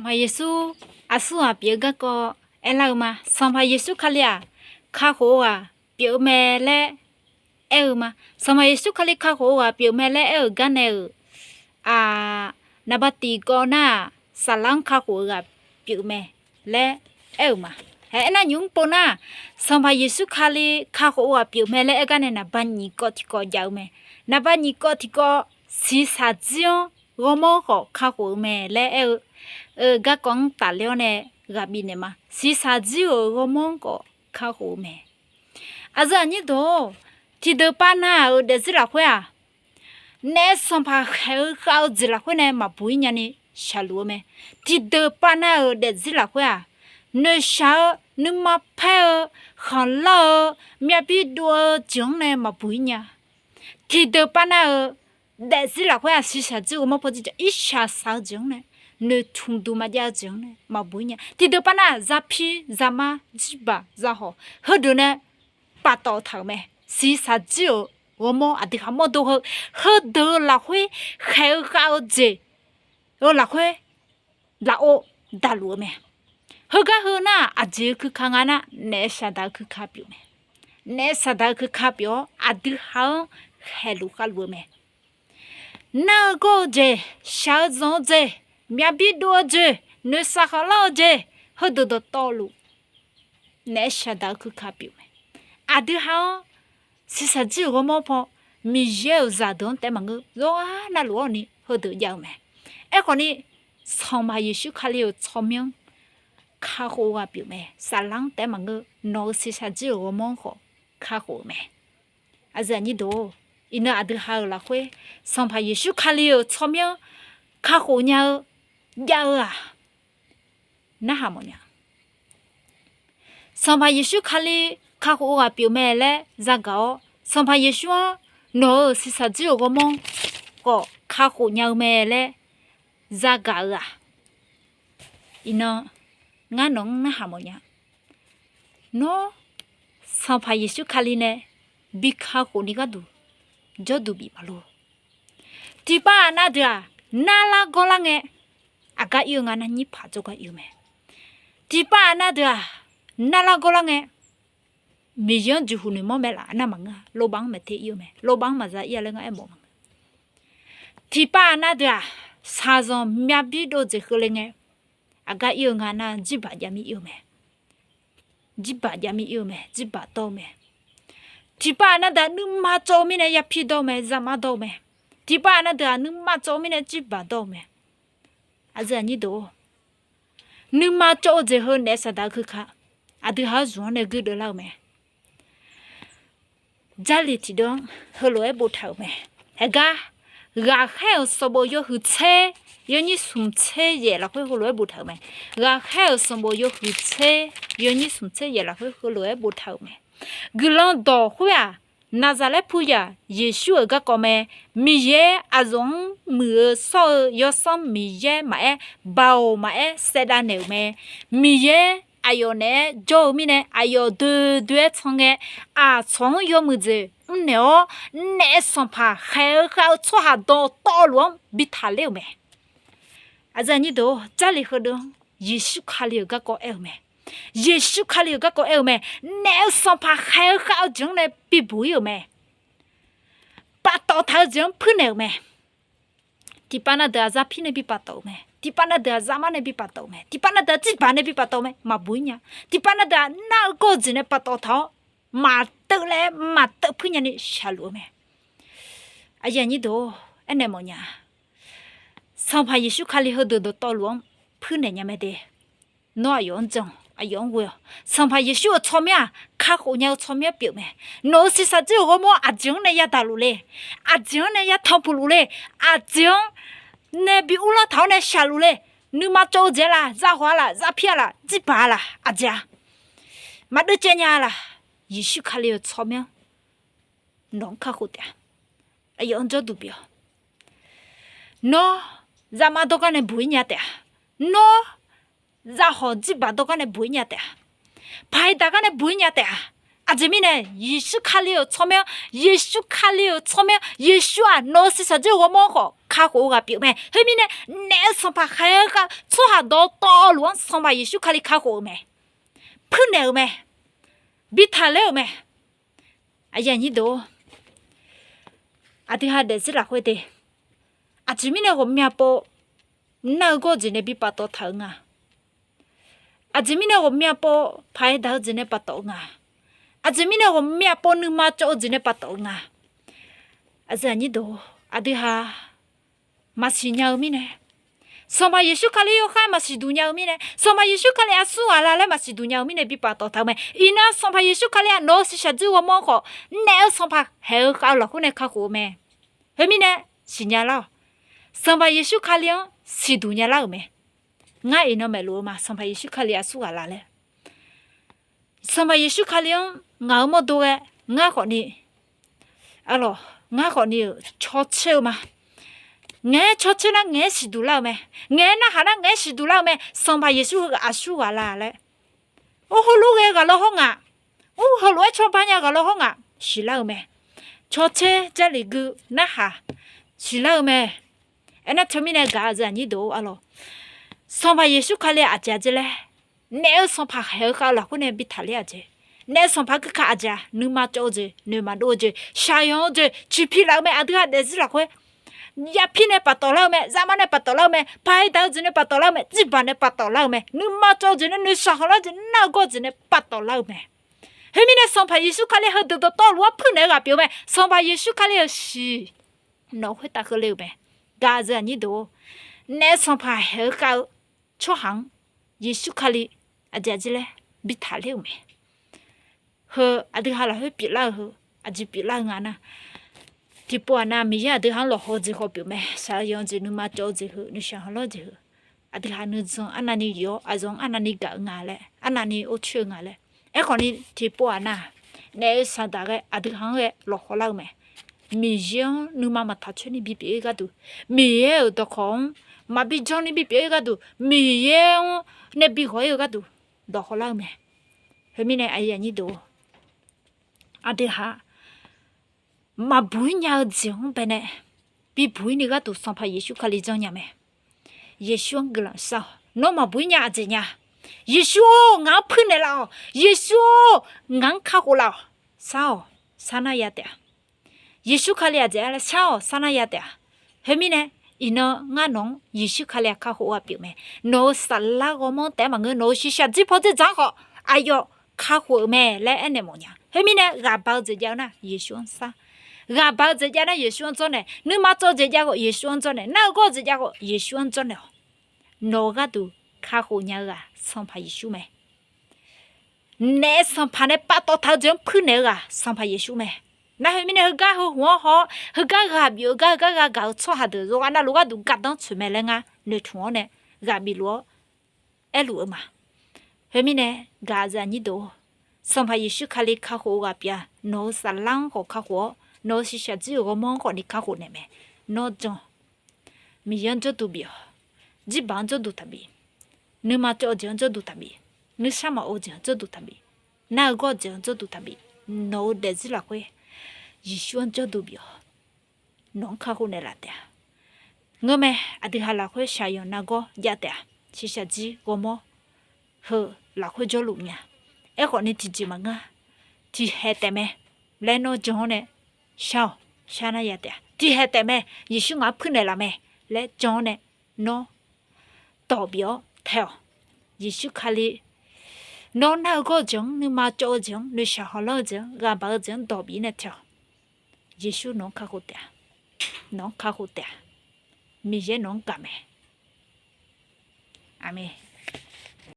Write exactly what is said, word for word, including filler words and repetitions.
Sanqpaq Yeqsur aqsurghaq pyeuf-eu garkawv aerlar-eu ma. Sanqpaq Yeqsur Kali-aq, kakhof-eu ghaq pyeuf-eu mae laer aer-eu ma. Sanqpaq Yeqsur Kali kakhof-eu ghaq pyeuf mae laer aer-euq gar nae-euq, aq, naqba tiqkawv nar-aq, saflar-anr kakhof-eu ghaq pyeuf mae laer aer-euq ma. Aernar, nymq-mr pov nar, Sanqpaq Yeqsur Kali kakhof-eu ghaq pyeuf mae laer aer gar nae naqba nyiq kawv tiqkawv jav-eu mae. Naqba nyiq kawv tiqkawv, shiqshaq jir-anr ghawrmawr khawf kakhof-eu mae laer aer-eu garkawv-anr tafler-awr nae ghaq bifnaeq ma. Shiqshaq jir-euq ghawrmawr-anr khawf kakhof-eu mae. Aqyuif aqnyir deuq-or, tiqdeuq pav nav-euq daefzir lafkhoer-aq, naef sanqpaq khaeq-eu khav-eu jeq lafkhoer nae maqbuq-ir nyani shaqluf-eu mae. Tiqdeuq pav nav-euq daefzir lafkhoer-aq, noeqshaq-eu, nuima paer-eu, khanqlar-eu, myavbir dov-eu jeq-anr nae maqbuq-ir nya. Tiqdeuq pav nav-euq daefzir lafkhoer-aq, shiqshaq jir ghawrmawr paw jir jaq irshaq shaq-eu jeq-anr nae, noeqtmq duq maqjav-eu jeq-anr nae maqbuq-ir nya. Tiqdeuq pav nar, zaqpir zaqmar jirbaq zaqhawq heudeuq nae paftawf taq-euq mae. Shiqshaq jir-euq ghawrmawr aqdui khaq mawrdo heu, heudeuq-eu lafkhoer khaeq-eu khav-eu jeq-eu lafkhoer lafov daqluf-eu mae. Heugar heu nar, aqjeq-eu kuirka nga nar, naef saqdaq-eu kuirka pyeuf mae. Naef saqdaq-eu kuirka pyeuf-awr, aqdui ha-anr khaeqluf khavluf-eu mae. Nar-eu gawr-eu jeq, shaq-eu zanq-eu jeq, myavbir dov-eu jeq, noeqshaq khanqlar-eu jeq, heudeuq dawqtawvluf naef saqdaq-eu kuirka pyeuf mae. Aqdui ha-anr shiqshaq jir-euq ghawrmawr paw, Miqyaer-euq zaqdeuq-anr taef maqngeur, zawrghaq navluf-awr ni heudeuq jav-eu mae. Aerkhawf ni, Sanqpaq Yeqsur Kali-euq tsawrmyanr kakhof-eu ghaq pyeuf mae. Saflar-anr taef maqngeur, nawq-euq shiqshaq jir-euq ghawrmawr-anr khawf kakhof-eu mae. Aqyuif aqnyir deuq-or, iqnan aqdui ha-euq lafkhoer Sanqpaq Yeqsur Kali-euq tsawrmyanr kakhof nya-eu jav-eu-aq, narhaq mawfnya. Sanqpaq Yeqsur Kali kakhof-eu ghaq pyeuf mae laer zagaq-awr, Sanqpaq Yeqsur-anr nawq-euq shiqshaq jir-euq ghawrmawr-anr khawf kakhof nya-eu mae laer zagaq-eu-aq, iqnan ngar nawq-anr narhaq mawfnya. Nawr Sanqpaq Yeqsur Kali nae bi kakhof ni gharduq jawrduq bif maqlor. Tiqpav aqnav deuq-aq, narlar gawrlar ngae, aqgar ir-eu nga nar nyir paq jawrgar ir-eu mae. Tiqpav aqnav deuq-aq, narlar gawrlar ngae, Miqyaer-anr jeqhuq noeqmawr mae laf nar maqngeur-a. Lorbav-anr maeqte ir-eu mae. Lorbav-anr maqza ir-a laer ngar aermawf maqngeur. Tiqpav aqnav deuq-aq, shaqzanq myavbir dov-eu jeq keuvle ngae, aqgar ir-eu nga nar jirbaq jav mir ir-eu mae. Jirbaq jav mir ir-eu mae, jirbaq dawr-eu mae. Tiqpav aqnav deuq-aq nuima cawv-eu mirnae yapir dawr-eu mae, zaqmar dawr-eu mae. Tiqpav aqnav deuq-aq nuima cawv-eu mirnae jirbaq dawr-eu mae. Aqyuif aqnyir deuq-or, nuima cawv-eu jeq heu naef saqdaq-eu kuirka, aqdui ha-anr zmq-anr nae guirdeuv lar-eu mae. Jarlif tiqdeuv-anr heulof-aer boftaq-euq mae. Haegar, Ghaqkhaer-euq sanqbof yawhuiq tser yawnyir smq tser yaef lafkhoer heulof-aer boftaq-euq mae. Ghaqkhaer-euq sanqbof yawhuiq tser yawnyir smq tser yaef lafkhoer heulof-aer boftaq-euq mae. Guiqlanq dawq khoer-aq, Naqzaqlaer puyaq Yeqsur-euq garkawv mae. Miqyaer aqyawf-anr muiq-eu shawr-eu Yawsanr Miqyaer maqaer, Baoq maqaer saevdav naeq-euq mae. Miqyaer aqyawf naeq-aer jawr-eu mirnae, aqyawf doe doe-aer can ngae, aqcawq-anr yawmuiq jeq mrnaeq-awr, naef sanqpaq khaeq-eu khav-eu tsawrhaq dawqtawvluf-anr bi taqler-euq mae. Aqyuif aqnyir deuq-or, Jarlif heudeuv-anr Yeqsur Kali-euq garkawv aer-eu mae. Yeqsur Kali-euq garkawv aer-eu mae. Naef-eu sanqpaq khaeq-eu khav-eu jeq-anr nae bibuq ir-euq mae. Paftawf taq-eu jeq-anr puirnaeq-euq mae. Tiqpav nav deuq-aq, zarpir nae bi paftawf-euq mae. Tiqpav nav deuq-aq, zaqmar nae bi paftawf-euq mae. Tiqpav nav deuq-aq, jirbaq nae bi paftawf-eu mae. Maqbuq ir nya. Tiqpav nav deuq-aq, nar-eu gawr-eu jeq nae paftawf taq-awr, maqteuv laer maqteuv puir nyani shaqluf-eu mae. Aqyuif aqnyir deuq-or, aernaeq mawfnya. Sanqpaq Yeqsur Kali heudeuq dawqtawvluf-anr puirnaeq nya mae de. Nawr aqyawf-anr jan-awq, aqyawf-anr ghoe-awq. Sanqpaq Yeqsur-euq tsawrmyanr-aq, kakhof nya-eu tsawrmyanr pyeuf mae. Nawq-euq shiqshaq jir-euq ghawrmawr aqjeq-anr nae yadaq luf le. Aqjeq-anr nae yatanq puq luf le. Aqjeq-anr nae bi uvlanr taq-awr nae shaqluf le. Nuima cawv-eu jeq-a laf, zaqhawq-a laf, zarpir-a laf, jirbaq-a laf, aqjeq-a, maqdeuv caev nya-a laf. Yeqsur Kali-euq tsawrmyanr nawq-anr kakhof taef-a. Aqyawf-anr jawrduq bif-awq. Nawr zaqmar dawrgar nae buq ir nya taef-a. Nawr zaqhawq jirbaq dawrgar nae buq ir nya taef-a. Paq-iq daq gar nae buq ir nya taef-a. Aqjeq mirnae Yeqsur Kali-euq tsawrmyanr, Yeqsur Kali-euq tsawrmyanr, Yeqsur-aq nawq-eu shiqshaq dzoer ghawrmawr khawf kakhof-eu ghaq pyeuf mae. Khoermirnae naef-eu sanqpaq khaeq-eu khav-eu tsawrhaq dawqtawvluf-anr Sanqpaq Yeqsur Kali kakhof-eu mae. Puirnaeq-eu mae. Bi taqler-euq mae. Aqyuif aqnyir deuq-or, aqdui ha daefzir lafkhoer de, aqjeq mirnae ghawqmya pov nar-eu gawr-eu jeq nae bi paftawf taq-euq nga. Aqjeq mirnae ghawqmya pov paq-aer daq-eu jeq nae paftawf-eu nga. Aqjeq mirnae ghawqmya pov nuima cawv-eu jeq nae paftawf-eu nga. Aqyuif aqnyir deuq-or, aqdui ha maqsiq nya-eu mirnae, Sanqpaq Yeqsur Kali yawkhav maqsiq duq nya-eu mirnae, Sanqpaq Yeqsur Kali aqsur ghaq la laer maqsiq duq nya-eu mirnae bi paftawf taq-eu mae. Iqnan Sanqpaq Yeqsur Kali-aq nawq-eu shiqshaq dzoer ghawrmawr khawf, naef-eu sanqpaq khaeq-eu khav-eu lafkhoer nae kakhof-eu mae. Khoermirnae siqnya lar-awq. Sanqpaq Yeqsur Kali-anr siqduq nya lar-euq mae. Ngar iqnan maeqluf-eu ma, Sanqpaq Yeqsur Kali aqsur ghaq la laer. Sanqpaq Yeqsur Kali-anr ngaq-euq mawrdo ghae, ngar khawfni, arlawq, ngar khawfni-euq cawtser-eu ma. Ngaeq-aer cawtser nar ngaeq-aer siqduq lar-eu mae. Ngaeq-aer narhaq nar ngaeq-aer siqduq lar-eu mae. Sanqpaq Yeqsur heughaq aqsur ghaq la laer. Or, heulof ghae ghaq lawr hawr ngaq, or, heulof-aer cawba nya ghaq lawr hawr ngaq siqlar-eu mae. Cawtser Jarlif gui narhaq siqlar-eu mae. Aernar teumirnae gaq-eu aqyuif aqnyir deuq-or, arlawq, Sanqpaq Yeqsur Kali aqjeq aqjeq laer, naef-eu sanqpaq khaeq-eu khav-eu lafkhoer nae bi taqler-aq jeq. Naef-eu sanqpaq keuv kaq aqjeq-aq, nuima cawv-eu jeq, noeq maqdov-eu jeq, shaqyanq-eu jeq ciqpi laf-eu mae. Aqdui ha daefzir lafkhoer yapir nae paftawf lar-eu mae, zaqmar nae paftawf lar-eu mae, paq-aer daq-eu jeq nae paftawf lar-eu mae, jirbaq nae paftawf lar-eu mae, nuima cawv-eu jeq nae, noeqshaq khanqlar-eu jeq, nar-eu gawr-eu jeq nae paftawf lar-eu mae. Khoermirnae Sanqpaq Yeqsur Kali heudeuq dawqtawvluf-anr puirnaeq-eu ghaq pyeuf-eu mae. Sanqpaq Yeqsur Kali-euq shiq nawq-eu khoertav keuvle-euq mae. Gaq-eu aqyuif aqnyir deuq-or, naef-eu sanqpaq khaeq-eu khav-eu tsawrhaq-anr Yeqsur Kali aqjeq aqjeq laer bi taqler-euq mae. Heu aqdui ha lafkhoer pyeuflar-eu heu, aqjeq pyeuflar-eu nga nar, tiqpov-aq nav Miqyaer aqdui ha-anr lawqhaw-eu jeq khawf pyeuf mae. Shaqzanq-eu jeq, nuima cawv-eu jeq heu, noeqshaq khanqlar-eu jeq heu, aqdui ha nuijan arnavni yoeq-awr, aqzanq-anr arnavni gaq-eu nga laer, arnavni or coer-eu nga laer. Aerkhawfni tiqpov-aq nav, naef-eu saqdaq ghae aqdui ha-anr ghae lawqhaw lar-eu mae. Miqyaer-anr nuima maqtaq coer ni bipyeuf-ir gharduq, Miqyaer-euq dawqkawq-anr maqbi janr ni bipyeuf-ir gharduq, Miqyaer-anr nae bi ghawq-ir-eu gharduq dawqhaw lar-eu mae. Khoermirnae aqyuif aqnyir deuq-or, aqdui ha maqbuq-ir nya-eu jeq-anr baenae bibuq-ir ni gharduq Sanqpaq Yeqsur Kali janrnya mae. Yeqsur-anr guiqlanq shar-awq. Nawr maqbuq-ir nya aqjeq nya. Yeqsur-or, ngaq-anr puirnaeq laf-awq. Yeqsur-or, ngaq-anr kakhof laf-awq. Shar-awq, sharnar ya taef-a. Yeqsur Kali aqjeq-a laer shar-awq, sharnar ya taef-a. Khoermirnae, iqnan ngar nawq-anr Yeqsur Kali-aq kakhof-eu ghaq pyeuf mae. Nawq-euq saflar ghawrmawr-anr taef-aer maqngeur, nawq-euq shiqshaq jir pawdzer dzaq-anr khawf aqyawf kakhof-euq mae laer aernaeq mawfnya. Khoermirnae ghaqbaq-eu jeq jav-eu nar Yeqsur-anr shar. Ghaqbaq-eu jeq jav nar Yeqsur-anr dzawrnaeq. Nuima cawv-eu jeq jav khawf Yeqsur-anr dzawrnaeq. Nar-eu gawr-eu jeq jav khawf Yeqsur-anr dzawrnaeq-awq. Nawq-eu gharduq kakhof nya-eu ghaq Sanqpaq Yeqsur mae. Naef sanqpaq nae paftawf taq-eu jeq-anr puirnaeq-eu ghaq Sanqpaq Yeqsur mae. Nar khoermirnae heugar heu hmq-anr haw-awr, heugar ghaq bif-eu gar, heugar ghaq gaq-eu tsawrhaq deuq yawqghaq navluf gharduq gardanr tsoeq mae laer ngar noeqtmq-awr nae ghaq bifluf-awr aerluf-eu ma. Khoermirnae gaq-eu aqyuif aqnyir deuq-or, Sanqpaq Yeqsur Kali kakhof-eu ghaq pyeuf-a. Nawq-euq saflar-anr khawf kakhof-awr, nawq-euq shiqshaq jir-euq ghawrmawr-anr khawfni kakhof naeq mae. Nawr jan-awq. Miqyaer-anr jawrduq bif-awq. Jirbaq-anr jawrduq taqbif. Nuima cawv-eu jeq-anr jawrduq taqbif. Nuisar maqov-eu jeq-anr jawrduq taqbif. Nar-eu gawr-eu jeq-anr jawrduq taqbif. Nawq-eu daefzir lafkhoer Yeqsur-anr jawrduq bif-awq. Nawq-anr kakhof naeqlaf taef-a. Ngeurmae, aqdui ha lafkhoer shaqyanq nargawr jav taef-a. Shiqshaq jir ghawrmawr heu lafkhoer jawrluf nya. Aerkhawfni tiqjeq maqngeur-a. Tiqhaeq taef mae laer nawr jan-awr nae shar-awq, sharnar ya taef-a. Tiqhaeq taef mae, Yeqsur ngaq-anr puirnaeq laf mae laer jan-awr nae nawr dawq bif-awr tae-awq. Yeqsur Kali nawr nar-eu gawr-eu jeq-anr, nuima cawv-eu jeq-anr, noeqshaq hawqlanr-eu jeq-anr, ghaqbaq-eu jeq-anr dawq bif-ir nae tae-awq. Yeqsur nawq-anr kakhof taef-a. Nawq-anr kakhof taef-a. Miqyaer nawq-anr gaq mae. Aqmeq.